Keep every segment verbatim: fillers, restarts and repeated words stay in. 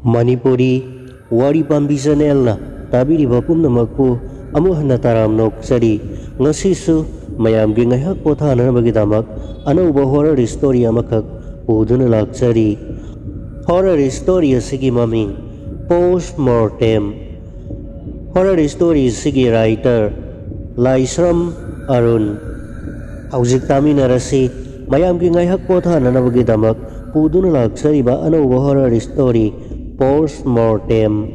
ꯃꯅꯤꯄꯨꯔꯤ ꯋꯥꯔꯤ ꯄꯥꯝꯕꯤ ꯆꯦꯅꯦꯜꯅ ꯇꯥꯕꯤꯔꯤꯕ ꯄꯨꯝꯅꯃꯛꯄꯨ ꯑꯃꯨꯛ ꯍꯟꯅ ꯇꯔꯥꯝꯅ ꯑꯣꯛꯆꯔꯤ꯫ ꯉꯁꯤꯁꯨ ꯃꯌꯥꯝꯒꯤ ꯉꯥꯏꯍꯥꯛ ꯄꯣꯊꯥꯅꯅꯕꯒꯤꯗꯃꯛ ꯑꯅꯧꯕ ꯍꯣꯔꯔ ꯁ꯭ꯇꯣꯔꯤ ꯑꯃꯈꯛ ꯄꯨꯗꯨꯅ ꯂꯥꯛꯆꯔꯤ꯫ ꯍꯣꯔꯔ ꯁ꯭ꯇꯣꯔꯤ ꯑꯁꯤꯒꯤ ꯃꯃꯤꯡ ꯄꯣꯁ ꯃꯣꯔꯇꯦꯝ꯫ ꯍꯣꯔꯔ ꯁ꯭ꯇꯣꯔꯤ ꯑꯁꯤꯒꯤ ꯔꯥꯏꯇꯔ ꯂꯥꯏꯁ꯭ꯔꯝ ꯑꯔꯨꯟ꯫ ꯍꯧꯖꯤꯛ ꯇꯥꯃꯤꯟꯅꯔꯁꯤ ꯃꯌꯥꯝꯒꯤ ꯉꯥꯏꯍꯥꯛ ꯄꯣꯊꯥꯅꯅꯕꯒꯤꯗꯃꯛ ꯄꯨꯗꯨꯅ ꯂꯥꯛꯆꯔꯤꯕ ꯑꯅꯧꯕ ꯍꯣꯔꯔ ꯁ꯭ꯇꯣꯔꯤ ꯄꯣꯁ ꯃꯣꯔꯇꯦꯝ꯫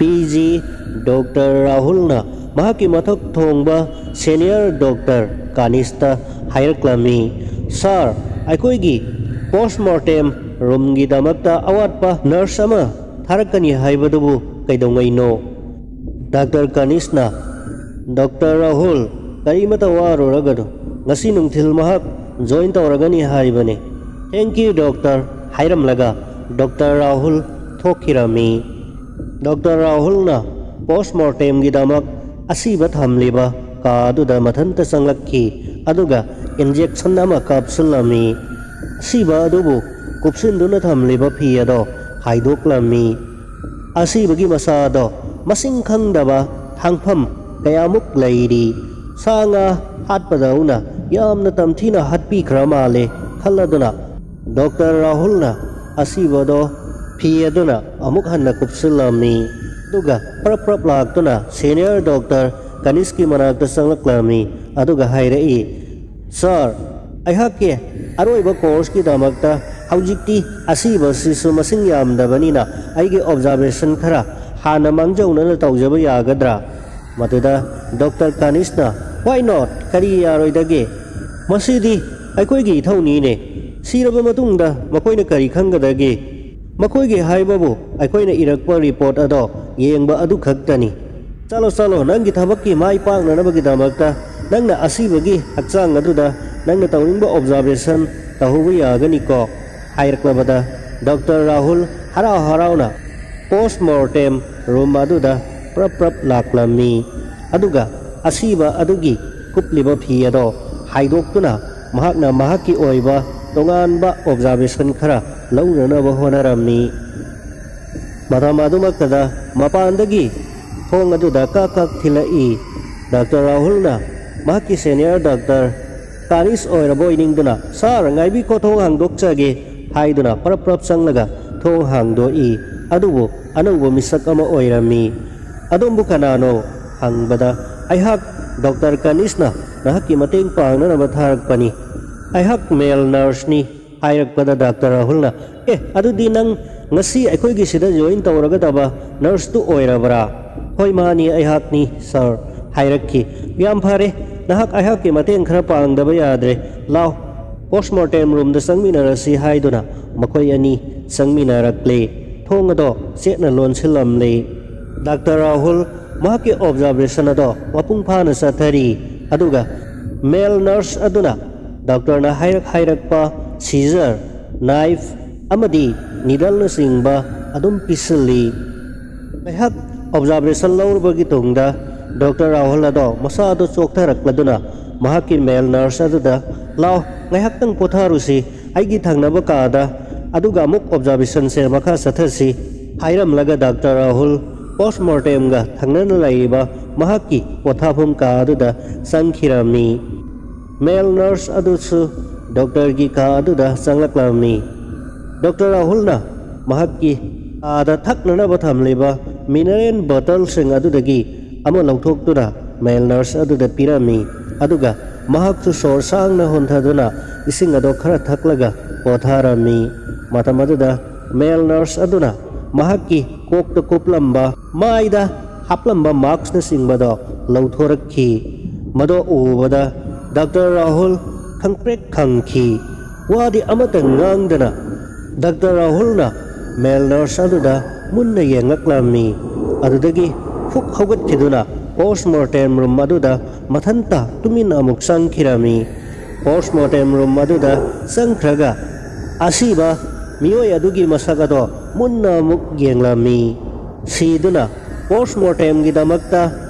ꯄꯤ ꯖꯤ ꯗꯣꯛꯇꯔ ꯔꯥꯍꯨꯜꯅ ꯃꯍꯥꯛꯀꯤ ꯃꯊꯛ ꯊꯣꯡꯕ ꯁꯦꯅꯤꯌꯔ ꯗꯣꯛꯇꯔ ꯀꯥꯅꯤꯁꯇ ꯍꯥꯏꯔꯛꯂꯝꯃꯤ, "ꯁꯥꯔ, ꯑꯩꯈꯣꯏꯒꯤ ꯄꯣꯁ ꯃꯣꯔꯇꯦꯝ ꯔꯨꯝꯒꯤꯗꯃꯛꯇ ꯑꯋꯥꯠꯄ ꯅꯔꯁ ꯑꯃ ꯊꯥꯔꯛꯀꯅꯤ ꯍꯥꯏꯕꯗꯨꯕꯨ ꯀꯩꯗꯧꯉꯩꯅꯣ?" ꯗꯥꯛꯇꯔ ꯀꯥꯅꯤꯁꯅ, "ꯗꯣꯛꯇꯔ ꯔꯥꯍꯨꯜ, ꯀꯔꯤꯃꯇ ꯋꯥꯔꯨꯔꯒꯅꯨ, ꯉꯁꯤ ꯅꯨꯡꯊꯤꯜ ꯃꯍꯥꯛ ꯖꯣꯏꯟ ꯇꯧꯔꯒꯅꯤ ꯍꯥꯏꯕꯅꯤ꯫ Thank you, ꯗꯣꯛꯇꯔ," ꯍꯥꯏꯔꯝꯂꯒ ꯗꯣꯛꯇꯔ ꯔꯥꯍꯨꯜ ꯊꯣꯛꯈꯤꯔꯝꯃꯤ꯫ ꯗꯣꯛꯇꯔ ꯔꯥꯍꯨꯜꯅ ꯄꯣꯁ ꯃꯣꯔꯇꯦꯝꯒꯤꯗꯃꯛ ꯑꯁꯤꯕ ꯊꯝꯂꯤꯕ ꯀꯥ ꯑꯗꯨꯗ ꯃꯊꯟꯇ ꯆꯪꯂꯛꯈꯤ, ꯑꯗꯨꯒ ꯏꯟꯖꯦꯛꯁꯟ ꯑꯃ ꯀꯥꯞꯁꯤꯜꯂꯝꯃꯤ꯫ ꯑꯁꯤꯕ ꯑꯗꯨꯕꯨ ꯀꯨꯞꯁꯤꯟꯗꯨꯅ ꯊꯝꯂꯤꯕ ꯐꯤ ꯑꯗꯣ ꯍꯥꯏꯗꯣꯛꯂꯝꯃꯤ꯫ ꯑꯁꯤꯕꯒꯤ ꯃꯁꯥ ꯑꯗꯣ ꯃꯁꯤꯡ ꯈꯪꯗꯕ ꯍꯥꯡꯐꯝ ꯀꯌꯥꯃꯨꯛ ꯂꯩꯔꯤ꯫ ꯁꯥ ꯉꯥ ꯍꯥꯠꯄꯗꯧꯅ ꯌꯥꯝꯅ ꯇꯝꯊꯤꯅ ꯍꯥꯠꯄꯤꯈ꯭ꯔ ꯃꯥꯜꯂꯦ ꯈꯜꯂꯗꯨꯅ ꯗꯣꯛꯇꯔ ꯔꯥꯍꯨꯜꯅ ꯑꯁꯤꯕꯗꯣ ꯐꯤ ꯑꯗꯨꯅ ꯑꯃꯨꯛ ꯍꯟꯅ ꯀꯨꯞꯁꯤꯜꯂꯝꯃꯤ꯫ ꯑꯗꯨꯒ ꯄ꯭ꯔꯞ ꯄ꯭ꯔꯞ ꯂꯥꯛꯇꯨꯅ ꯁꯦꯅꯤꯌꯔ ꯗꯣꯛꯇꯔ ꯀꯅꯤꯁꯀꯤ ꯃꯅꯥꯛꯇ ꯆꯪꯂꯛꯂꯝꯃꯤ꯫ ꯑꯗꯨꯒ ꯍꯥꯏꯔꯛꯏ, "ꯁꯥꯔ, ꯑꯩꯍꯥꯛꯀꯤ ꯑꯔꯣꯏꯕ ꯀꯣꯔꯁꯀꯤꯗꯃꯛꯇ ꯍꯧꯖꯤꯛꯇꯤ ꯑꯁꯤꯕꯁꯤꯁꯨ ꯃꯁꯤꯡ ꯌꯥꯝꯗꯕꯅꯤꯅ ꯑꯩꯒꯤ ꯑꯣꯕꯖꯥꯔꯕꯦꯁꯟ ꯈꯔ ꯍꯥꯟꯅ ꯃꯥꯡꯖꯧꯅꯅ ꯇꯧꯖꯕ ꯌꯥꯒꯗ꯭ꯔꯥ?" ꯃꯗꯨꯗ ꯗꯣꯛꯇꯔ ꯀꯥꯅꯤꯁꯅ, "Why not? ꯀꯔꯤ ꯌꯥꯔꯣꯏꯗꯒꯦ? ꯃꯁꯤꯗꯤ ꯑꯩꯈꯣꯏꯒꯤ ꯏꯊꯧꯅꯤꯅꯦ꯫ ꯁꯤꯔꯕ ꯃꯇꯨꯡꯗ ꯃꯈꯣꯏꯅ ꯀꯔꯤ ꯈꯪꯒꯗꯒꯦ? ꯃꯈꯣꯏꯒꯤ ꯍꯥꯏꯕꯕꯨ ꯑꯩꯈꯣꯏꯅ ꯏꯔꯛꯄ ꯔꯤꯄꯣꯔꯠ ꯑꯗꯣ ꯌꯦꯡꯕ ꯑꯗꯨ ꯈꯛꯇꯅꯤ꯫ ꯆꯠꯂꯣ, ꯆꯠꯂꯣ, ꯅꯪꯒꯤ ꯊꯕꯛꯀꯤ ꯃꯥꯏ ꯄꯥꯛꯅꯅꯕꯒꯤꯗꯃꯛꯇ ꯅꯪꯅ ꯑꯁꯤꯕꯒꯤ ꯍꯛꯆꯥꯡ ꯑꯗꯨꯗ ꯅꯪꯅ ꯇꯧꯅꯤꯡꯕ ꯑꯣꯕꯖꯥꯔꯕꯦꯁꯟ ꯇꯧꯍꯧꯕ ꯌꯥꯒꯅꯤꯀꯣ?" ꯍꯥꯏꯔꯛꯂꯕꯗ ꯗꯣꯛꯇꯔ ꯔꯥꯍꯨꯜ ꯍꯔꯥꯎ ꯍꯔꯥꯎꯅ ꯄꯣꯁ ꯃꯣꯔꯇꯦꯝ ꯔꯨꯝ ꯑꯗꯨꯗ ꯄ꯭ꯔꯞ ꯄ꯭ꯔꯞ ꯂꯥꯛꯂꯝꯃꯤ꯫ ꯑꯗꯨꯒ ꯑꯁꯤꯕ ꯑꯗꯨꯒꯤ ꯀꯨꯞꯂꯤꯕ ꯐꯤ ꯑꯗꯣ ꯍꯥꯏꯗꯣꯛꯇꯨꯅ ꯃꯍꯥꯛꯅ ꯃꯍꯥꯛꯀꯤ ꯑꯣꯏꯕ ꯇꯣꯉꯥꯟꯕ ꯑꯣꯕꯖꯥꯔꯕꯦꯁꯟ ꯈꯔ ꯂꯧꯅꯅꯕ ꯍꯣꯠꯅꯔꯝꯃꯤ꯫ ꯃꯇꯝ ꯑꯗꯨꯃꯛꯇꯗ ꯃꯄꯥꯟꯗꯒꯤ ꯊꯣꯡ ꯑꯗꯨꯗ ꯀꯛ ꯀꯛ ꯊꯤꯜꯂꯛꯏ꯫ ꯗꯥꯛꯇꯔ ꯔꯥꯍꯨꯜꯅ ꯃꯍꯥꯛꯀꯤ ꯁꯦꯅꯤꯌꯔ ꯗꯥꯛꯇꯔ ꯀꯥꯅꯤꯁ ꯑꯣꯏꯔꯕꯣꯏ ꯅꯤꯡꯗꯨꯅ, "ꯁꯥꯔ, ꯉꯥꯏꯕꯤꯈꯣ, ꯊꯣꯡ ꯍꯥꯡꯗꯣꯛꯆꯒꯦ" ꯍꯥꯏꯗꯨꯅ ꯄꯔꯞ ꯄꯔꯞ ꯆꯪꯂꯒ ꯊꯣꯡ ꯍꯥꯡꯗꯣꯛꯏ꯫ ꯑꯗꯨꯕꯨ ꯑꯅꯧꯕ ꯃꯤꯁꯛ ꯑꯃ ꯑꯣꯏꯔꯝꯃꯤ꯫ "ꯑꯗꯣꯝꯕꯨ ꯀꯅꯥꯅꯣ?" ꯍꯪꯕꯗ, "ꯑꯩꯍꯥꯛ ꯗꯥꯛꯇꯔ ꯀꯥꯅꯤꯁꯅ ꯅꯍꯥꯛꯀꯤ ꯃꯇꯦꯡ ꯄꯥꯡꯅꯅꯕ ꯊꯥꯔꯛꯄꯅꯤ꯫ ꯑꯩꯍꯥꯛ ꯃꯦꯜ ꯅꯔꯁꯅꯤ" ꯍꯥꯏꯔꯛꯄꯗ, ꯗꯥꯛꯇꯔ ꯔꯥꯍꯨꯜꯅ, "ꯑꯦ, ꯑꯗꯨꯗꯤ ꯅꯪ ꯉꯁꯤ ꯑꯩꯈꯣꯏꯒꯤ ꯁꯤꯗ ꯖꯣꯏꯟ ꯇꯧꯔꯒꯗꯕ ꯅꯔꯁꯇꯨ ꯑꯣꯏꯔꯕ꯭ꯔꯥ?" "ꯍꯣꯏ, ꯃꯥꯅꯤ, ꯑꯩꯍꯥꯛꯅꯤ, ꯁꯥꯔ" ꯍꯥꯏꯔꯛꯈꯤ꯫ "ꯌꯥꯝ ꯐꯔꯦ, ꯅꯍꯥꯛ ꯑꯩꯍꯥꯛꯀꯤ ꯃꯇꯦꯡ ꯈꯔ ꯄꯥꯡꯗꯕ ꯌꯥꯗ꯭ꯔꯦ꯫ ꯂꯥꯎ, ꯄꯣꯁꯃꯣꯔꯇꯦꯝ ꯔꯨꯝꯗ ꯆꯪꯃꯤꯟꯅꯔꯁꯤ" ꯍꯥꯏꯗꯨꯅ ꯃꯈꯣꯏ ꯑꯅꯤ ꯆꯪꯃꯤꯟꯅꯔꯛꯂꯦ꯫ ꯊꯣꯡ ꯑꯗꯣ ꯆꯦꯠꯅ ꯂꯣꯟꯁꯤꯜꯂꯝꯂꯦ꯫ ꯗꯥꯛꯇꯔ ꯔꯥꯍꯨꯜ ꯃꯍꯥꯛꯀꯤ ꯑꯣꯕꯖꯥꯔꯕꯦꯁꯟ ꯑꯗꯣ ꯃꯄꯨꯡ ꯐꯥꯅ ꯆꯠꯊꯔꯤ, ꯑꯗꯨꯒ ꯃꯦꯜ ꯅꯔꯁ ꯑꯗꯨꯅ ꯗꯥꯛꯇꯔꯅ ꯍꯥꯏꯔꯛ ꯍꯥꯏꯔꯛꯄ ꯁꯤꯖꯔ, ꯅꯥꯏꯐ ꯑꯃꯗꯤ ꯅꯤꯗꯜꯅꯆꯤꯡꯕ ꯑꯗꯨꯝ ꯄꯤꯁꯤꯜꯂꯤ꯫ ꯉꯥꯏꯍꯥꯛ ꯑꯣꯕꯖꯥꯔꯕꯦꯁꯟ ꯂꯧꯔꯕꯒꯤ ꯇꯨꯡꯗ ꯗꯥꯛꯇꯔ ꯔꯥꯍꯨꯜ ꯑꯗꯣ ꯃꯁꯥ ꯑꯗꯨ ꯆꯣꯛꯊꯔꯛꯂꯗꯨꯅ ꯃꯍꯥꯛꯀꯤ ꯃꯦꯜ ꯅꯔꯁ ꯑꯗꯨꯗ, "ꯂꯥꯎ, ꯉꯥꯏꯍꯥꯛꯇꯪ ꯄꯣꯊꯥꯔꯨꯁꯤ ꯑꯩꯒꯤ ꯊꯪꯅꯕ ꯀꯥꯗ, ꯑꯗꯨꯒ ꯑꯃꯨꯛ ꯑꯣꯕꯖꯥꯔꯕꯦꯁꯟꯁꯦ ꯃꯈꯥ ꯆꯠꯊꯁꯤ" ꯍꯥꯏꯔꯝꯂꯒ ꯗꯥꯛꯇꯔ ꯔꯥꯍꯨꯜ ꯄꯣꯁꯃꯣꯔꯇꯦꯝꯒ ꯊꯪꯅꯅ ꯂꯩꯔꯤꯕ ꯃꯍꯥꯛꯀꯤ ꯄꯣꯊꯥꯐꯝ ꯀꯥ ꯑꯗꯨꯗ ꯆꯪꯈꯤꯔꯝꯃꯤ꯫ ꯃꯦꯜ ꯅꯔꯁ ꯑꯗꯨꯁꯨ ꯗꯥꯛꯇꯔꯒꯤ ꯀꯥ ꯑꯗꯨꯗ ꯆꯪꯂꯛꯂꯝꯃꯤ꯫ ꯗꯥꯛꯇꯔ ꯔꯥꯍꯨꯜꯅ ꯃꯍꯥꯛꯀꯤ ꯀꯥꯗ ꯊꯛꯅꯅꯕ ꯊꯝꯂꯤꯕ ꯃꯤꯅꯔꯦꯜ ꯕꯣꯇꯜꯁꯤꯡ ꯑꯗꯨꯗꯒꯤ ꯑꯃ ꯂꯧꯊꯣꯛꯇꯨꯅ ꯃꯦꯜ ꯅꯔꯁ ꯑꯗꯨꯗ ꯄꯤꯔꯝꯃꯤ, ꯑꯗꯨꯒ ꯃꯍꯥꯛꯁꯨ ꯁꯣꯔ ꯁꯥꯡꯅ ꯍꯣꯟꯊꯗꯨꯅ ꯏꯁꯤꯡ ꯑꯗꯣ ꯈꯔ ꯊꯛꯂꯒ ꯄꯣꯊꯥꯔꯝꯃꯤ꯫ ꯃꯇꯝ ꯑꯗꯨꯗ ꯃꯦꯜ ꯅꯔꯁ ꯑꯗꯨꯅ ꯃꯍꯥꯛꯀꯤ ꯀꯣꯛꯇ ꯀꯨꯞꯂꯝꯕ, ꯃꯥꯏꯗ ꯍꯥꯞꯂꯝꯕ ꯃꯥꯛꯁꯅꯆꯤꯡꯕꯗꯣ ꯂꯧꯊꯣꯔꯛꯈꯤ꯫ ꯃꯗꯣ ꯎꯕꯗ ꯗꯥꯛꯇꯔ ꯔꯥꯍꯨꯜ ꯈꯪꯄ꯭ꯔꯦꯛ ꯈꯪꯈꯤ꯫ ꯋꯥꯗꯤ ꯑꯃꯠꯇ ꯉꯥꯡꯗꯅ ꯗꯥꯛꯇꯔ ꯔꯥꯍꯨꯜꯅ ꯃꯦꯜ ꯅꯔꯁ ꯑꯗꯨꯗ ꯃꯨꯟꯅ ꯌꯦꯡꯂꯛꯂꯝꯃꯤ꯫ ꯑꯗꯨꯗꯒꯤ ꯐꯨꯛ ꯍꯧꯒꯠꯈꯤꯗꯨꯅ ꯄꯣꯁꯃꯣꯔꯇꯦꯝ ꯔꯨꯝ ꯑꯗꯨꯗ ꯃꯊꯟꯇ ꯇꯨꯃꯤꯟꯅ ꯑꯃꯨꯛ ꯆꯪꯈꯤꯔꯝꯃꯤ꯫ ꯄꯣꯁꯃꯣꯔꯇꯦꯝ ꯔꯨꯝ ꯑꯗꯨꯗ ꯆꯪꯈ꯭ꯔꯒ ꯑꯁꯤꯕ ꯃꯤꯑꯣꯏ ꯑꯗꯨꯒꯤ ꯃꯁꯛ ꯑꯗꯣ ꯃꯨꯟꯅ ꯑꯃꯨꯛ ꯌꯦꯡꯂꯝꯃꯤ꯫ ꯁꯤꯗꯨꯅ ꯄꯣꯁꯃꯣꯔꯇꯦꯝꯒꯤꯗꯃꯛꯇ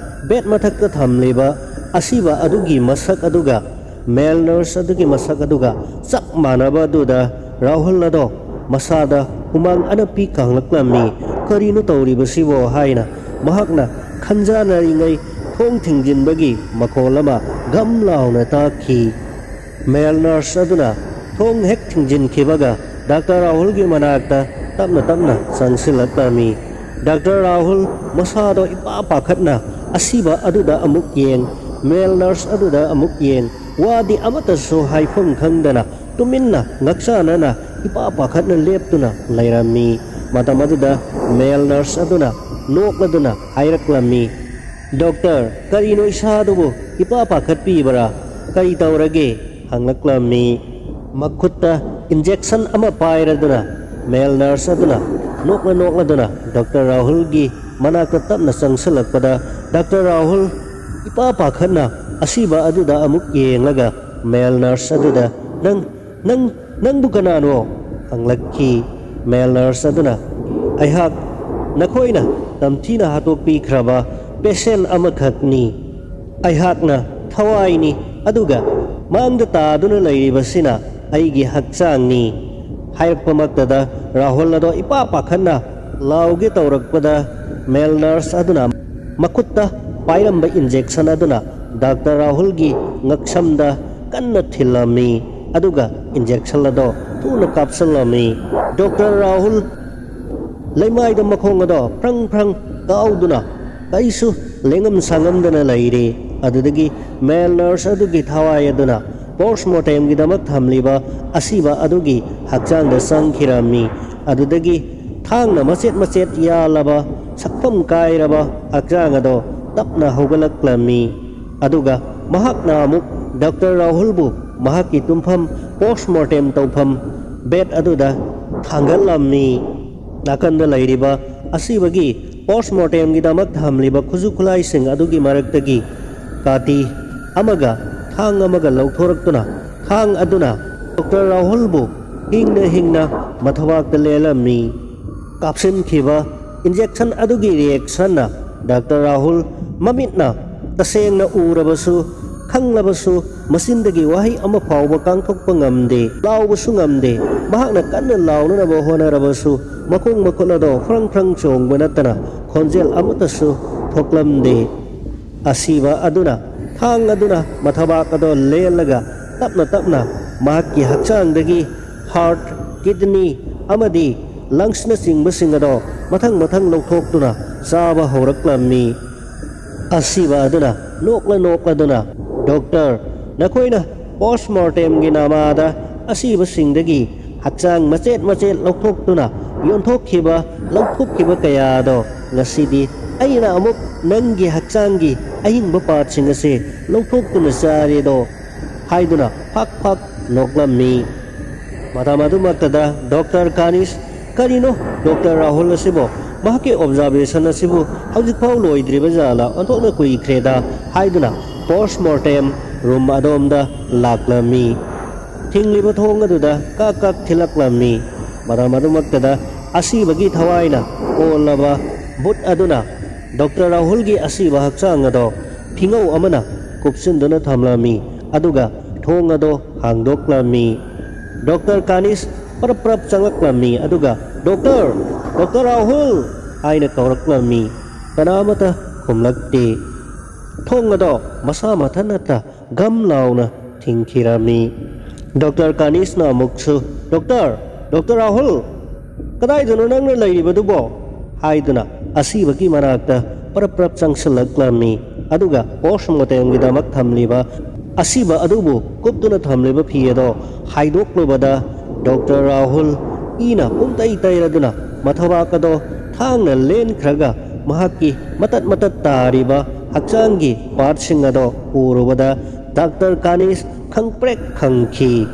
ꯕꯦꯗ ꯃꯊꯛꯇ ꯊꯝꯂꯤꯕ ꯑꯁꯤꯕ ꯑꯗꯨꯒꯤ ꯃꯁꯛ ꯑꯗꯨꯒ ꯃꯦꯜ ꯅꯔꯁ ꯑꯗꯨꯒꯤ ꯃꯁꯛ ꯑꯗꯨꯒ ꯆꯞ ꯃꯥꯟꯅꯕ ꯑꯗꯨꯗ ꯔꯥꯍꯨꯜ ꯑꯗꯣ ꯃꯁꯥꯗ ꯍꯨꯃꯥꯡ ꯑꯅꯞꯄꯤ ꯀꯥꯡꯂꯛꯂꯝꯃꯤ꯫ "ꯀꯔꯤꯅꯣ ꯇꯧꯔꯤꯕꯁꯤꯕꯣ?" ꯍꯥꯏꯅ ꯃꯍꯥꯛꯅ ꯈꯟꯖꯥꯟꯅꯔꯤꯉꯩ, ꯊꯣꯡ ꯊꯤꯡꯖꯤꯟꯕꯒꯤ ꯃꯈꯣꯜ ꯑꯃ ꯒꯝ ꯂꯥꯎꯅ ꯇꯥꯈꯤ꯫ ꯃꯦꯜ ꯅꯔꯁ ꯑꯗꯨꯅ ꯊꯣꯡ ꯍꯦꯛ ꯊꯤꯡꯖꯤꯟꯈꯤꯕꯒ, ꯗꯥꯛꯇꯔ ꯔꯥꯍꯨꯜꯒꯤ ꯃꯅꯥꯛꯇ ꯇꯞꯅ ꯇꯞꯅ ꯆꯪꯁꯤꯜꯂꯛꯂꯝꯃꯤ꯫ ꯗꯥꯛꯇꯔ ꯔꯥꯍꯨꯜ ꯃꯁꯥꯗꯣ ꯏꯄꯥ ꯄꯥꯈꯠꯅ ꯑꯁꯤꯕ ꯑꯗꯨꯗ ꯑꯃꯨꯛ ꯌꯦꯡ, ꯃꯦꯜ ꯅꯔꯁ ꯑꯗꯨꯗ ꯑꯃꯨꯛ ꯌꯦꯡ, ꯋꯥꯗꯤ ꯑꯃꯠꯇꯁꯨ ꯍꯥꯏꯐꯝ ꯈꯪꯗꯅ ꯇꯨꯃꯤꯟꯅ ꯉꯛꯆꯥꯅꯅ ꯏꯄꯥ ꯄꯥꯈꯠꯅ ꯂꯦꯞꯇꯨꯅ ꯂꯩꯔꯝꯃꯤ꯫ ꯃꯇꯝ ꯑꯗꯨꯗ ꯃꯦꯜ ꯅꯔꯁ ꯑꯗꯨꯅ ꯅꯣꯛꯂꯗꯨꯅ ꯍꯥꯏꯔꯛꯂꯝꯃꯤ, "ꯗꯣꯛꯇꯔ, ꯀꯔꯤꯅꯣ ꯏꯁꯥꯗꯨꯕꯨ ꯏꯄꯥ ꯄꯥꯈꯠꯄꯤꯕ꯭ꯔꯥ? ꯀꯔꯤ ꯇꯧꯔꯒꯦ?" ꯍꯪꯂꯛꯂꯝꯃꯤ꯫ ꯃꯈꯨꯠꯇ ꯏꯟꯖꯦꯛꯁꯟ ꯑꯃ ꯄꯥꯏꯔꯗꯨꯅ ꯃꯦꯜ ꯅꯔꯁ ꯑꯗꯨꯅ ꯅꯣꯛꯂ ꯅꯣꯛꯂꯗꯨꯅ ꯗꯣꯛꯇꯔ ꯔꯥꯍꯨꯜꯒꯤ ꯃꯅꯥꯛꯇ ꯇꯞꯅ ꯆꯪꯁꯤꯜꯂꯛꯄꯗ, ꯗꯥꯛꯇꯔ ꯔꯥꯍꯨꯜ ꯏꯄꯥ ꯄꯥꯈꯠꯅ ꯑꯁꯤꯕ ꯑꯗꯨꯗ ꯑꯃꯨꯛ ꯌꯦꯡꯂꯒ ꯃꯦꯜ ꯅꯔꯁ ꯑꯗꯨꯗ, "ꯅꯪ, ꯅꯪ, ꯅꯪꯕꯨ ꯀꯅꯥꯅꯣ?" ꯍꯪꯂꯛꯈꯤ꯫ ꯃꯦꯜ ꯅꯔꯁ ꯑꯗꯨꯅ, "ꯑꯩꯍꯥꯛ ꯅꯈꯣꯏꯅ ꯇꯝꯊꯤꯅ ꯍꯥꯠꯇꯣꯛꯄꯤꯈ꯭ꯔꯕ ꯄꯦꯁꯦꯟ ꯑꯃꯈꯛꯅꯤ꯫ ꯑꯩꯍꯥꯛꯅ ꯊꯋꯥꯏꯅꯤ, ꯑꯗꯨꯒ ꯃꯥꯡꯗ ꯇꯥꯗꯨꯅ ꯂꯩꯔꯤꯕꯁꯤꯅ ꯑꯩꯒꯤ ꯍꯛꯆꯥꯡꯅꯤ" ꯍꯥꯏꯔꯛꯄꯃꯛꯇꯗ, ꯔꯥꯍꯨꯜ ꯑꯗꯣ ꯏꯄꯥ ꯄꯥꯈꯠꯅ ꯂꯥꯎꯒꯦ ꯇꯧꯔꯛꯄꯗ, ꯃꯦꯜ ꯅꯔꯁ ꯑꯗꯨꯅ ꯃꯈꯨꯠꯇ ꯄꯥꯏꯔꯝꯕ ꯏꯟꯖꯦꯛꯁꯟ ꯑꯗꯨꯅ ꯗꯥꯛꯇꯔ ꯔꯥꯍꯨꯜꯒꯤ ꯉꯛꯁꯝꯗ ꯀꯟꯅ ꯊꯤꯜꯂꯝꯃꯤ, ꯑꯗꯨꯒ ꯏꯟꯖꯦꯛꯁꯟ ꯑꯗꯣ ꯊꯨꯅ ꯀꯥꯞꯁꯤꯜꯂꯝꯃꯤ꯫ ꯗꯣꯛꯇꯔ ꯔꯥꯍꯨꯜ ꯂꯩꯃꯥꯏꯗ ꯃꯈꯣꯡ ꯑꯗꯣ ꯐ꯭ꯔꯪ ꯐ꯭ꯔꯪ ꯀꯥꯎꯗꯨꯅ ꯀꯩꯁꯨ ꯂꯦꯡꯉꯝ ꯁꯥꯉꯝꯗꯅ ꯂꯩꯔꯦ꯫ ꯑꯗꯨꯗꯒꯤ ꯃꯦꯜ ꯅꯔꯁ ꯑꯗꯨꯒꯤ ꯊꯋꯥꯏ ꯑꯗꯨꯅ ꯄꯣꯁꯃꯣꯔꯇꯦꯝꯒꯤꯗꯃꯛ ꯊꯝꯂꯤꯕ ꯑꯁꯤꯕ ꯑꯗꯨꯒꯤ ꯍꯛꯆꯥꯡꯗ ꯆꯪꯈꯤꯔꯝꯃꯤ꯫ ꯑꯗꯨꯗꯒꯤ ꯊꯥꯡꯅ ꯃꯆꯦꯠ ꯃꯆꯦꯠ ꯌꯥꯜꯂꯕ, ꯁꯛꯐꯝ ꯀꯥꯏꯔꯕ ꯍꯛꯆꯥꯡ ꯑꯗꯣ ꯇꯞꯅ ꯍꯧꯒꯠꯂꯛꯂꯝꯃꯤ꯫ ꯑꯗꯨꯒ ꯃꯍꯥꯛꯅ ꯑꯃꯨꯛ ꯗꯥꯛꯇꯔ ꯔꯥꯍꯨꯜꯕꯨ ꯃꯍꯥꯛꯀꯤ ꯇꯨꯝꯐꯝ, ꯄꯣꯁꯃꯣꯔꯇꯦꯝ ꯇꯧꯐꯝ ꯕꯦꯗ ꯑꯗꯨꯗ ꯊꯥꯡꯒꯠꯂꯝꯃꯤ꯫ ꯅꯥꯀꯟꯗ ꯂꯩꯔꯤꯕ ꯑꯁꯤꯕꯒꯤ ꯄꯣꯁꯃꯣꯔꯇꯦꯝꯒꯤꯗꯃꯛ ꯊꯝꯂꯤꯕ ꯈꯨꯠꯁꯨ ꯈꯨꯠꯂꯥꯏꯁꯤꯡ ꯑꯗꯨꯒꯤ ꯃꯔꯛꯇꯒꯤ ꯀꯥꯇꯤ ꯑꯃꯒ ꯊꯥꯡ ꯑꯃꯒ ꯂꯧꯊꯣꯔꯛꯇꯨꯅ, ꯊꯥꯡ ꯑꯗꯨꯅ ꯗꯣꯛꯇꯔ ꯔꯥꯍꯨꯜꯕꯨ ꯍꯤꯡꯅ ꯍꯤꯡꯅ ꯃꯊꯕꯥꯛꯇ ꯂꯦꯜꯂꯝꯃꯤ꯫ ꯀꯥꯞꯁꯤꯟꯈꯤꯕ ꯏꯟꯖꯦꯛꯁꯟ ꯑꯗꯨꯒꯤ ꯔꯤꯌꯦꯛꯁꯟꯅ ꯗꯥꯛꯇꯔ ꯔꯥꯍꯨꯜ ꯃꯃꯤꯠꯅ ꯇꯁꯦꯡꯅ ꯎꯔꯕꯁꯨ, ꯈꯪꯂꯕꯁꯨ ꯃꯆꯤꯟꯗꯒꯤ ꯋꯥꯍꯩ ꯑꯃ ꯐꯥꯎꯕ ꯀꯥꯡꯊꯣꯛꯄ ꯉꯝꯗꯦ, ꯂꯥꯎꯕꯁꯨ ꯉꯝꯗꯦ꯫ ꯃꯍꯥꯛꯅ ꯀꯟꯅ ꯂꯥꯎꯅꯅꯕ ꯍꯣꯠꯅꯔꯕꯁꯨ ꯃꯈꯣꯡ ꯃꯈꯨꯠ ꯑꯗꯣ ꯐ꯭ꯔꯪ ꯐ꯭ꯔꯪ ꯆꯣꯡꯕ ꯅꯠꯇꯅ ꯈꯣꯟꯖꯦꯜ ꯑꯃꯠꯇꯁꯨ ꯊꯣꯛꯂꯝꯗꯦ꯫ ꯑꯁꯤꯕ ꯑꯗꯨꯅ ꯊꯥꯡ ꯑꯗꯨꯅ ꯃꯊꯕꯥꯛ ꯑꯗꯣ ꯂꯦꯜꯂꯒ ꯇꯞꯅ ꯇꯞꯅ ꯃꯍꯥꯛꯀꯤ ꯍꯛꯆꯥꯡꯗꯒꯤ heart, kidney ꯑꯃꯗꯤ lungsꯅꯆꯤꯡꯕꯁꯤꯡ ꯑꯗꯣ ꯃꯊꯪ ꯃꯊꯪ ꯂꯧꯊꯣꯛꯇꯨꯅ ꯆꯥꯕ ꯍꯧꯔꯛꯂꯝꯃꯤ꯫ ꯑꯁꯤꯕ ꯑꯗꯨꯅ ꯅꯣꯛꯂ ꯅꯣꯛꯂꯗꯨꯅ, "ꯗꯣꯛꯇꯔ, ꯅꯈꯣꯏꯅ post mortemꯒꯤ ꯅꯃꯥꯗ ꯑꯁꯤꯕꯁꯤꯡꯗꯒꯤ ꯍꯛꯆꯥꯡ ꯃꯆꯦꯠ ꯃꯆꯦꯠ ꯂꯧꯊꯣꯛꯇꯨꯅ ꯌꯣꯟꯊꯣꯛꯈꯤꯕ, ꯂꯧꯊꯣꯛꯈꯤꯕ ꯀꯌꯥ ꯑꯗꯣ ꯉꯁꯤꯗꯤ ꯑꯩꯅ ꯑꯃꯨꯛ ꯅꯪꯒꯤ ꯍꯛꯆꯥꯡꯒꯤ ꯑꯍꯤꯡꯕ partꯁꯤꯡ ꯑꯁꯤ ꯂꯧꯊꯣꯛꯇꯨꯅ ꯆꯥꯔꯦꯗꯣ" ꯍꯥꯏꯗꯨꯅ ꯐꯛ ꯐꯛ ꯅꯣꯛꯂꯝꯃꯤ꯫ ꯃꯇꯝ ꯑꯗꯨꯃꯛꯇꯗ ꯗꯣꯛꯇꯔ ꯀꯥꯅꯤꯁ, "ꯀꯔꯤꯅꯣ ꯗꯣꯛꯇꯔ ꯔꯥꯍꯨꯜ ꯑꯁꯤꯕꯣ? ꯃꯍꯥꯛꯀꯤ observation ꯑꯁꯤꯕꯨ ꯍꯧꯖꯤꯛꯐꯥꯎ ꯂꯣꯏꯗ꯭ꯔꯤꯕ ꯖꯥꯠꯂ? ꯑꯣꯟꯊꯣꯛꯅ ꯀꯨꯏꯈ꯭ꯔꯦꯗ" ꯍꯥꯏꯗꯨꯅ post mortem room ꯑꯗꯣꯝꯗ ꯂꯥꯛꯂꯝꯃꯤ꯫ ꯊꯤꯡꯂꯤꯕ ꯊꯣꯡ ꯑꯗꯨꯗ ꯀꯛ ꯀꯛ ꯊꯤꯜꯂꯛꯂꯝꯃꯤ꯫ ꯃꯇꯝ ꯑꯗꯨꯃꯛꯇꯗ ꯑꯁꯤꯕꯒꯤ ꯊꯋꯥꯏꯅ ꯀꯣꯜꯂꯕ ꯕꯨꯠ ꯑꯗꯨꯅ ꯗꯣꯛꯇꯔ ꯔꯥꯍꯨꯜꯒꯤ ꯑꯁꯤꯕ ꯍꯛꯆꯥꯡ ꯑꯗꯣ ꯐꯤꯉꯧ ꯑꯃꯅ ꯀꯨꯞꯁꯤꯟꯗꯨꯅ ꯊꯝꯂꯝꯃꯤ, ꯑꯗꯨꯒ ꯊꯣꯡ ꯑꯗꯣ ꯍꯥꯡꯗꯣꯛꯂꯝꯃꯤ꯫ ꯗꯣꯛꯇꯔ ꯀꯥꯅꯤꯁ ꯄꯔꯞ ꯄꯔꯞ ꯆꯪꯂꯛꯂꯝꯃꯤ, ꯑꯗꯨꯒ "ꯗꯣꯛꯇꯔ! ꯗꯣꯛꯇꯔ ꯔꯥꯍꯨꯜ!" ꯍꯥꯏꯅ ꯀꯧꯔꯛꯂꯝꯃꯤ꯫ ꯀꯅꯥ ꯑꯃꯠꯇ ꯈꯨꯝꯂꯛꯇꯦ꯫ ꯊꯣꯡ ꯑꯗꯣ ꯃꯁꯥ ꯃꯊꯟꯇ ꯒꯝ ꯂꯥꯎꯅ ꯊꯤꯡꯈꯤꯔꯝꯃꯤ꯫ ꯗꯣꯛꯇꯔ ꯀꯥꯅꯤꯁꯅ ꯑꯃꯨꯛꯁꯨ, "ꯗꯣꯛꯇꯔ! ꯗꯣꯛꯇꯔ ꯔꯥꯍꯨꯜ! ꯀꯗꯥꯏꯗꯅꯣ ꯅꯪꯅ ꯂꯩꯔꯤꯕꯗꯨꯕꯣ?" ꯍꯥꯏꯗꯨꯅ ꯑꯁꯤꯕꯒꯤ ꯃꯅꯥꯛꯇ ꯄꯔꯞ ꯄꯔꯞ ꯆꯪꯁꯤꯜꯂꯛꯂꯝꯃꯤ꯫ ꯑꯗꯨꯒ post mortemꯒꯤꯗꯃꯛ ꯊꯝꯂꯤꯕ ꯑꯁꯤꯕ ꯑꯗꯨꯕꯨ ꯀꯨꯞꯇꯨꯅ ꯊꯝꯂꯤꯕ ꯐꯤ ꯑꯗꯣ ꯍꯥꯏꯗꯣꯛꯂꯨꯕꯗ, ꯗꯣꯛꯇꯔ ꯔꯥꯍꯨꯜ ꯏꯅ ꯄꯨꯝꯇꯩ ꯇꯩꯔꯗꯨꯅ ꯃꯊꯕꯥꯛ ꯑꯗꯣ ꯊꯥꯡꯅ ꯂꯦꯟꯈ꯭ꯔꯒ ꯃꯍꯥꯛꯀꯤ ꯃꯇꯠ ꯃꯇꯠ ꯇꯥꯔꯤꯕ ꯍꯛꯆꯥꯡꯒꯤ partꯁꯤꯡ ꯑꯗꯣ ꯎꯔꯨꯕꯗ ꯗꯥꯛꯇꯔ ꯀꯥꯅꯤꯁ ꯈꯪꯄ꯭ꯔꯦꯛ ꯈꯪꯈꯤ꯫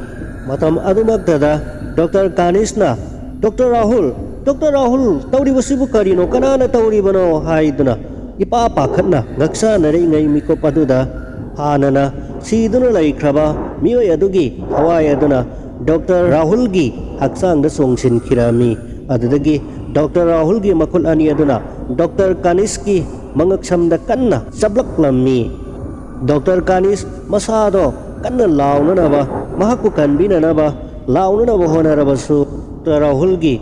ꯃꯇꯝ ꯑꯗꯨꯃꯛꯇꯗ ꯗꯣꯛꯇꯔ ꯀꯥꯅꯤꯁꯅ, "ꯗꯣꯛꯇꯔ ꯔꯥꯍꯨꯜ, ꯗꯣꯛꯇꯔ ꯔꯥꯍꯨꯜ, ꯇꯧꯔꯤꯕꯁꯤꯕꯨ ꯀꯔꯤꯅꯣ? ꯀꯅꯥꯅ ꯇꯧꯔꯤꯕꯅꯣ?" ꯍꯥꯏꯗꯨꯅ ꯏꯄꯥ ꯄꯥꯈꯠꯅ ꯉꯛꯁꯥꯅꯔꯤꯉꯩ ꯃꯤꯀꯨꯞ ꯑꯗꯨꯗ ꯍꯥꯟꯅꯅ ꯁꯤꯗꯨꯅ ꯂꯩꯈ꯭ꯔꯕ ꯃꯤꯑꯣꯏ ꯑꯗꯨꯒꯤ ꯊꯋꯥꯏ ꯑꯗꯨꯅ ꯗꯣꯛꯇꯔ ꯔꯥꯍꯨꯜꯒꯤ ꯍꯛꯆꯥꯡꯗ ꯆꯣꯡꯁꯤꯟꯈꯤꯔꯝꯃꯤ꯫ ꯑꯗꯨꯗꯒꯤ ꯗꯣꯛꯇꯔ ꯔꯥꯍꯨꯜꯒꯤ ꯃꯈꯨꯠ ꯑꯅꯤ ꯑꯗꯨꯅ ꯗꯣꯛꯇꯔ ꯀꯥꯅꯤꯁꯀꯤ ꯃꯉꯛꯁꯝꯗ ꯀꯟꯅ ꯆꯞꯂꯛꯂꯝꯃꯤ꯫ ꯗꯣꯛꯇꯔ ꯀꯥꯅꯤꯁ ꯃꯁꯥꯗꯣ ꯀꯟꯅ ꯂꯥꯎꯅꯅꯕ, ꯃꯍꯥꯛꯄꯨ ꯀꯟꯕꯤꯅꯅꯕ ꯂꯥꯎꯅꯅꯕ ꯍꯣꯠꯅꯔꯕꯁꯨ, ꯗꯣꯛꯇꯔ ꯔꯥꯍꯨꯜꯒꯤ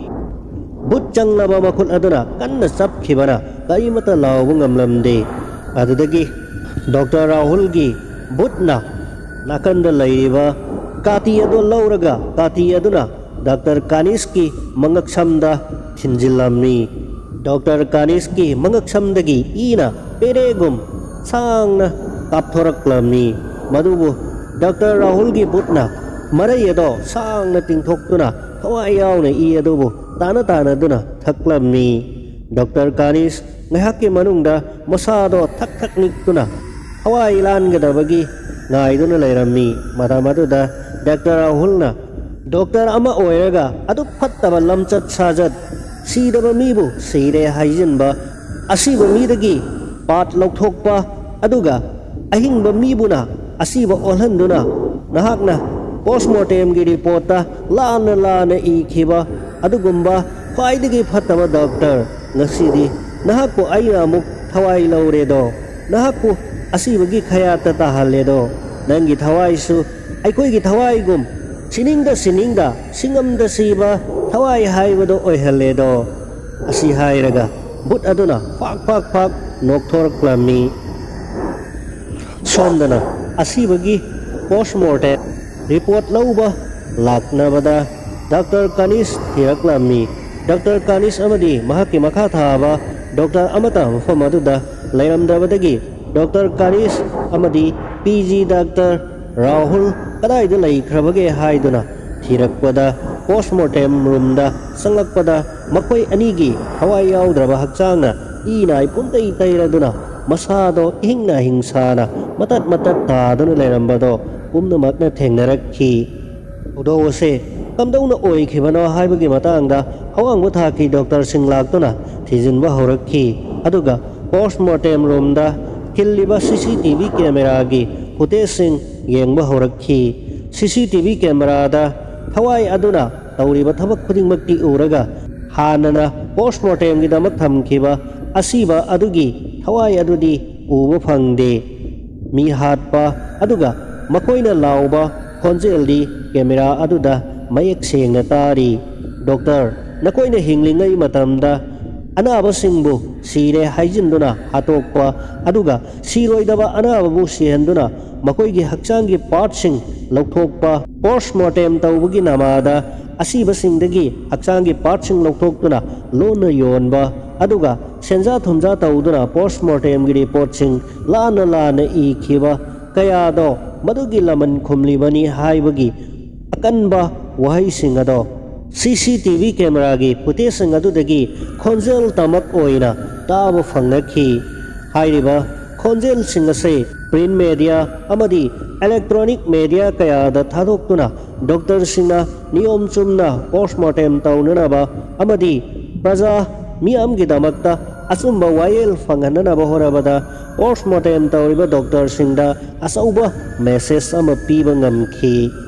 ꯕꯨꯠ ꯆꯪꯂꯕ ꯃꯈꯨꯠ ꯑꯗꯨꯅ ꯀꯟꯅ ꯆꯞꯈꯤꯕꯅ ꯀꯔꯤꯃꯠꯇ ꯂꯥꯎꯕ ꯉꯝꯂꯝꯗꯦ꯫ ꯑꯗꯨꯗꯒꯤ ꯗꯣꯛꯇꯔ ꯔꯥꯍꯨꯜꯒꯤ ꯕꯨꯠꯅ ꯅꯥꯀꯟꯗ ꯂꯩꯔꯤꯕ ꯀꯥꯇꯤ ꯑꯗꯨ ꯂꯧꯔꯒ, ꯀꯥꯇꯤ ꯑꯗꯨꯅ ꯗꯣꯛꯇꯔ ꯀꯥꯅꯤꯁꯀꯤ ꯃꯉꯛꯁꯝꯗ ꯊꯤꯟꯖꯤꯜꯂꯝꯃꯤ꯫ ꯗꯣꯛꯇꯔ ꯀꯥꯅꯤꯁꯀꯤ ꯃꯉꯛꯁꯝꯗꯒꯤ ꯏꯅ ꯄꯦꯔꯦꯒꯨꯝ ꯁꯥꯡꯅ ꯀꯥꯞꯊꯣꯔꯛꯂꯝꯃꯤ꯫ ꯃꯗꯨꯕꯨ ꯗꯣꯛꯇꯔ ꯔꯥꯍꯨꯜꯒꯤ ꯕꯨꯠꯅ ꯃꯔꯩ ꯑꯗꯣ ꯁꯥꯡꯅ ꯇꯤꯡꯊꯣꯛꯇꯨꯅ ꯊꯋꯥꯏ ꯌꯥꯎꯅ ꯏ ꯑꯗꯨꯕꯨ ꯇꯥꯅ ꯇꯥꯅꯗꯨꯅ ꯊꯛꯂꯝꯃꯤ꯫ ꯗꯣꯛꯇꯔ ꯀꯥꯅꯤꯁ ꯉꯥꯏꯍꯥꯛꯀꯤ ꯃꯅꯨꯡꯗ ꯃꯁꯥꯗꯣ ꯊꯛ ꯊꯛ ꯅꯤꯛꯇꯨꯅ ꯊꯋꯥꯏ ꯂꯥꯟꯒꯗꯕꯒꯤ ꯉꯥꯏꯗꯨꯅ ꯂꯩꯔꯝꯃꯤ꯫ ꯃꯇꯝ ꯑꯗꯨꯗ ꯗꯣꯛꯇꯔ ꯔꯥꯍꯨꯜꯅ ꯗꯣꯛꯇꯔ ꯑꯃ ꯑꯣꯏꯔꯒ ꯑꯗꯨꯛ ꯐꯠꯇꯕ ꯂꯝꯆꯠ ꯁꯥꯖꯠ, ꯁꯤꯗꯕ ꯃꯤꯕꯨ ꯁꯤꯔꯦ ꯍꯥꯏꯖꯤꯟꯕ, ꯑꯁꯤꯕ ꯃꯤꯗꯒꯤ ꯄꯥꯔꯠ ꯂꯧꯊꯣꯛꯄ, ꯑꯗꯨꯒ ꯑꯍꯤꯡꯕ ꯃꯤꯕꯨꯅ ꯑꯁꯤꯕ ꯑꯣꯜꯍꯟꯗꯨꯅ ꯅꯍꯥꯛꯅ ꯄꯣꯁꯃꯣꯔꯇꯦꯝꯒꯤ ꯔꯤꯄꯣꯔꯠꯇ ꯂꯥꯟꯅ ꯂꯥꯟꯅ ꯏꯈꯤꯕ ꯑꯗꯨꯒꯨꯝꯕ ꯈ꯭ꯋꯥꯏꯗꯒꯤ ꯐꯠꯇꯕ ꯗꯣꯛꯇꯔ, ꯉꯁꯤꯗꯤ ꯅꯍꯥꯛꯄꯨ ꯑꯩꯅ ꯑꯃꯨꯛ ꯊꯋꯥꯏ ꯂꯧꯔꯦꯗꯣ꯫ ꯅꯍꯥꯛꯄꯨ ꯑꯁꯤꯕꯒꯤ ꯈꯌꯥꯠꯇ ꯇꯥꯍꯜꯂꯦꯗꯣ꯫ ꯅꯪꯒꯤ ꯊꯋꯥꯏꯁꯨ ꯑꯩꯈꯣꯏꯒꯤ ꯊꯋꯥꯏꯒꯨꯝ ꯁꯤꯅꯤꯡꯗ ꯁꯤꯅꯤꯡꯗ, ꯁꯤꯉꯝꯗ ꯁꯤꯕ ꯊꯋꯥꯏ ꯍꯥꯏꯕꯗꯣ ꯑꯣꯏꯍꯜꯂꯦꯗꯣ꯫ ꯑꯁꯤ ꯍꯥꯏꯔꯒ ꯕꯨꯠ ꯑꯗꯨꯅ ꯐꯥꯛ ꯐꯥꯛ ꯐꯥꯛ ꯅꯣꯛꯊꯣꯔꯛꯂꯝꯃꯤ꯫ ꯁꯣꯝꯗꯅ ꯑꯁꯤꯕꯒꯤ ꯄꯣꯁꯃꯣꯔꯇꯦꯝ ꯔꯤꯄꯣꯔꯠ ꯂꯧꯕ ꯂꯥꯛꯅꯕꯗ ꯗꯥꯛꯇꯔ ꯀꯥꯅꯤꯁ ꯊꯤꯔꯛꯂꯝꯃꯤ꯫ ꯗꯥꯛꯇꯔ ꯀꯥꯅꯤꯁ ꯑꯃꯗꯤ ꯃꯍꯥꯛꯀꯤ ꯃꯈꯥ ꯊꯥꯕ ꯗꯣꯛꯇꯔ ꯑꯃꯠꯇ ꯃꯐꯝ ꯑꯗꯨꯗ ꯂꯩꯔꯝꯗꯕꯗꯒꯤ ꯗꯣꯛꯇꯔ ꯀꯥꯅꯤꯁ ꯑꯃꯗꯤ ꯄꯤ ꯖꯤ ꯗꯥꯛꯇꯔ ꯔꯥꯍꯨꯜ ꯀꯗꯥꯏꯗ ꯂꯩꯈ꯭ꯔꯕꯒꯦ ꯍꯥꯏꯗꯨꯅ ꯊꯤꯔꯛꯄꯗ, ꯄꯣꯁꯃꯣꯔꯇꯦꯝ ꯔꯨꯝꯗ ꯆꯪꯂꯛꯄꯗ ꯃꯈꯣꯏ ꯑꯅꯤꯒꯤ ꯊꯋꯥꯏ ꯌꯥꯎꯗ꯭ꯔꯕ ꯍꯛꯆꯥꯡꯅ ꯏ ꯅꯥꯏ ꯄꯨꯝꯇꯩ ꯇꯩꯔꯗꯨꯅ ꯃꯁꯥꯗꯣ ꯏꯍꯤꯡ ꯅꯥꯍꯤꯡ ꯁꯥꯅ ꯃꯇꯠ ꯃꯇꯠ ꯇꯥꯗꯨꯅ ꯂꯩꯔꯝꯕꯗꯣ ꯄꯨꯝꯅꯃꯛꯅ ꯊꯦꯡꯅꯔꯛꯈꯤ꯫ ꯊꯧꯗꯣꯛ ꯑꯁꯦ ꯀꯝꯗꯧꯅ ꯑꯣꯏꯈꯤꯕꯅꯣ ꯍꯥꯏꯕꯒꯤ ꯃꯇꯥꯡꯗ ꯑꯋꯥꯡꯕ ꯊꯥꯛꯀꯤ ꯗꯣꯛꯇꯔꯁꯤꯡ ꯂꯥꯛꯇꯨꯅ ꯊꯤꯖꯤꯟꯕ ꯍꯧꯔꯛꯈꯤ꯫ ꯑꯗꯨꯒ ꯄꯣꯁꯃꯣꯔꯇꯦꯝ ꯔꯨꯝꯗ ꯈꯤꯜꯂꯤꯕ ꯁꯤ ꯁꯤ ꯇꯤ ꯚꯤ ꯀꯦꯃꯦꯔꯥꯒꯤ ꯐꯨꯇꯦꯖꯁꯤꯡ ꯌꯦꯡꯕ ꯍꯧꯔꯛꯈꯤ꯫ ꯁꯤ ꯁꯤ ꯇꯤ ꯚꯤ ꯀꯦꯃꯦꯔꯥꯗ ꯊꯋꯥꯏ ꯑꯗꯨꯅ ꯇꯧꯔꯤꯕ ꯊꯕꯛ ꯈꯨꯗꯤꯡꯃꯛꯇꯤ ꯎꯔꯒ, ꯍꯥꯟꯅꯅ ꯄꯣꯁꯃꯣꯔꯇꯦꯝꯒꯤꯗꯃꯛ ꯊꯝꯈꯤꯕ ꯑꯁꯤꯕ ꯑꯗꯨꯒꯤ ꯊꯋꯥꯏ ꯑꯗꯨꯗꯤ ꯎꯕ ꯐꯪꯗꯦ꯫ ꯃꯤ ꯍꯥꯠꯄ, ꯑꯗꯨꯒ ꯃꯈꯣꯏꯅ ꯂꯥꯎꯕ ꯈꯣꯟꯖꯦꯜꯗꯤ ꯀꯦꯃꯦꯔꯥ ꯑꯗꯨꯗ ꯃꯌꯦꯛ ꯁꯦꯡꯅ ꯇꯥꯔꯤ꯫ "ꯗꯣꯛꯇꯔ, ꯅꯈꯣꯏꯅ ꯍꯤꯡꯂꯤꯉꯩ ꯃꯇꯝꯗ ꯑꯅꯥꯕꯁꯤꯡꯕꯨ ꯁꯤꯔꯦ ꯍꯥꯏꯖꯤꯟꯗꯨꯅ ꯍꯥꯠꯇꯣꯛꯄ, ꯑꯗꯨꯒ ꯁꯤꯔꯣꯏꯗꯕ ꯑꯅꯥꯕꯕꯨ ꯁꯤꯍꯟꯗꯨꯅ ꯃꯈꯣꯏꯒꯤ ꯍꯛꯆꯥꯡꯒꯤ ꯄꯥꯔꯠꯁꯤꯡ ꯂꯧꯊꯣꯛꯄ, ꯄꯣꯁꯃꯣꯔꯇꯦꯝ ꯇꯧꯕꯒꯤ ꯅꯃꯥꯗ ꯑꯁꯤꯕꯁꯤꯡꯗꯒꯤ ꯍꯛꯆꯥꯡꯒꯤ ꯄꯥꯔꯠꯁꯤꯡ ꯂꯧꯊꯣꯛꯇꯨꯅ ꯂꯣꯟꯅ ꯌꯣꯟꯕ, ꯑꯗꯨꯒ ꯁꯦꯟꯖꯥ ꯊꯨꯝꯖꯥ ꯇꯧꯗꯨꯅ ꯄꯣꯁꯃꯣꯔꯇꯦꯝꯒꯤ ꯔꯤꯄꯣꯔꯠꯁꯤꯡ ꯂꯥꯟꯅ ꯂꯥꯟꯅ ꯏꯈꯤꯕ ꯀꯌꯥꯗꯣ ꯃꯗꯨꯒꯤ ꯂꯃꯟ ꯈꯨꯝꯂꯤꯕꯅꯤ" ꯍꯥꯏꯕꯒꯤ ꯑꯀꯟꯕ ꯋꯥꯍꯩꯁꯤꯡ ꯑꯗꯣ ꯁꯤ ꯁꯤ ꯇꯤ ꯚꯤ ꯀꯦꯃꯦꯔꯥꯒꯤ ꯐꯨꯇꯦꯖꯁꯤꯡ ꯑꯗꯨꯗꯒꯤ ꯈꯣꯟꯖꯦꯜ ꯇꯃꯛ ꯑꯣꯏꯅ ꯇꯥꯕ ꯐꯪꯅꯈꯤ꯫ ꯍꯥꯏꯔꯤꯕ ꯈꯣꯟꯖꯦꯜꯁꯤꯡ ꯑꯁꯤ ꯄ꯭ꯔꯤꯟ ꯃꯦꯗꯤꯌꯥ ꯑꯃꯗꯤ ꯏꯂꯦꯛꯇ꯭ꯔꯣꯅꯤꯛ ꯃꯦꯗꯤꯌꯥ ꯀꯌꯥꯗ ꯊꯥꯗꯣꯛꯇꯨꯅ ꯗꯣꯛꯇꯔꯁꯤꯡꯅ ꯅꯤꯌꯣꯝ ꯆꯨꯝꯅ ꯄꯣꯁꯃꯣꯔꯇꯦꯝ ꯇꯧꯅꯅꯕ ꯑꯃꯗꯤ ꯄ꯭ꯔꯖꯥ ꯃꯤꯌꯥꯝꯒꯤꯗꯃꯛꯇ ꯑꯆꯨꯝꯕ ꯋꯥꯌꯦꯜ ꯐꯪꯍꯟꯅꯅꯕ ꯍꯣꯠꯅꯕꯗ ꯄꯣꯁꯃꯣꯔꯇꯦꯝ ꯇꯧꯔꯤꯕ ꯗꯣꯛꯇꯔꯁꯤꯡꯗ ꯑꯆꯧꯕ ꯃꯦꯁꯦꯖ ꯑꯃ ꯄꯤꯕ ꯉꯝꯈꯤ꯫